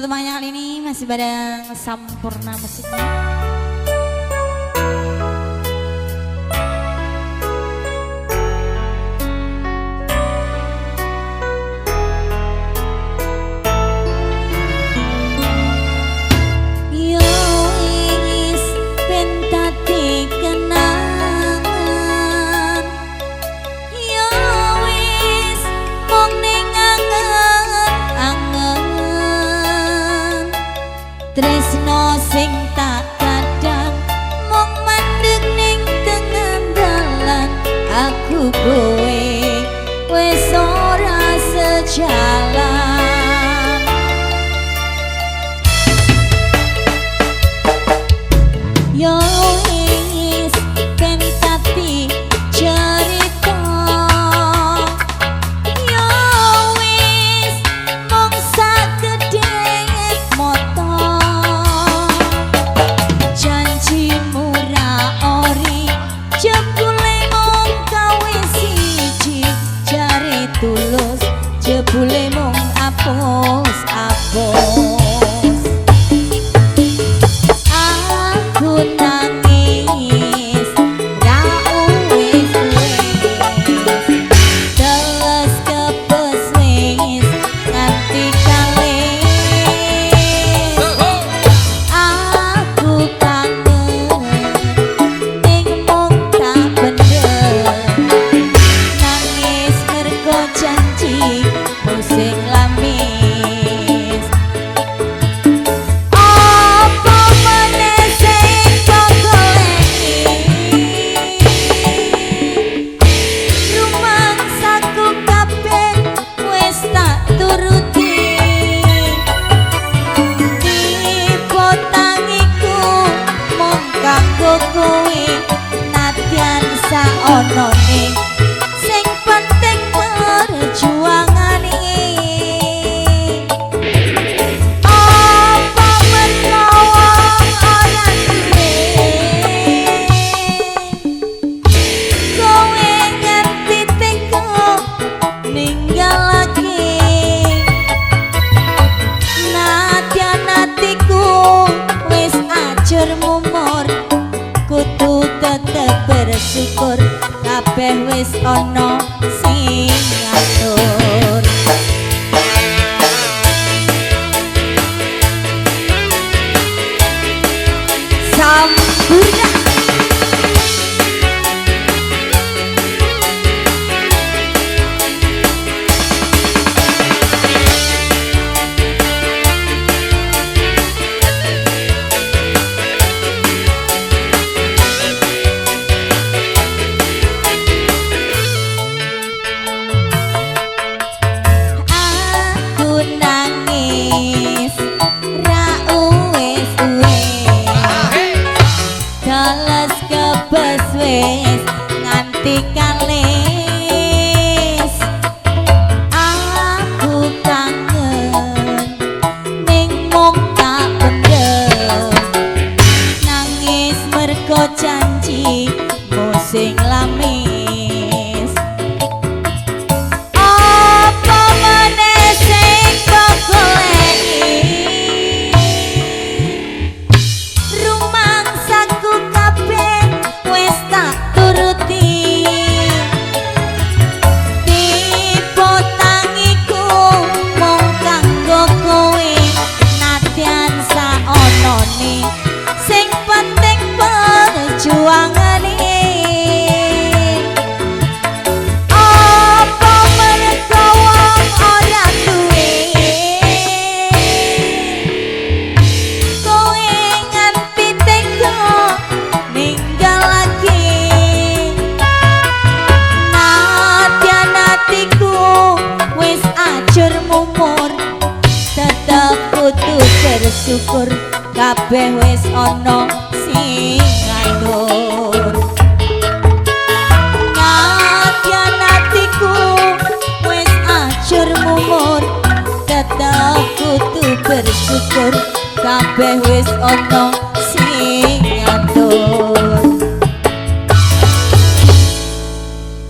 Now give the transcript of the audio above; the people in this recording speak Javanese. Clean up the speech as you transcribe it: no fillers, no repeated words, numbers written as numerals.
Untuk temanya kali ini masih bareng Sampurna musiknya. Yo wis ben dadi kenangan, yo wis mung ning angen-angen, tresno sing tak kadang mung mandeg ning tengah dalan, aku kowe wis ora sejalan. Yo wis ben dadi cerita, yo wis mung sakedhek mata, janjimu ra ori jebule mung gawe siji, jare tulus jebule mung apus-apus. Aku nangis ra uwis-uwis, teles kebes wis nganti kalis. Aku kangen ning mung tak pendem, nangis mergo janji sing lamis. Apa meneh sing kok goleki, rumangsaku kabeh wis tak turuti, tipe tangiku mung kanggo kowe, nadyan saonone sing penting perjuangane. Apa mergo wong ora duwe, kowe ngerti teko ninggalake, nadyan atiku wis ajur mumur, kudu tetep bersyukur kabeh wis ana sing ngatur. Sampurna. Aku nangis ra uwis-uwis, teles kebes wis nganti kalis. Aku kangen ning mung tak pendem, nangis mergo janji sing lamis. Apa meneh sing kok goleki, rumangsaku kabeh wis tak turuti, tipe tangiku mung kanggo kowe, nadyan saonone sing penting perjuangane. Apa mergo wong ora duwe, kowe nganti tega ninggalake, nadyan atiku wis ajur mumur, tetep kudu bersyukur kabeh wis ana sing ngatur. Nadyan atiku wis ajur mumur, tetep kudu bersyukur kabeh wis ana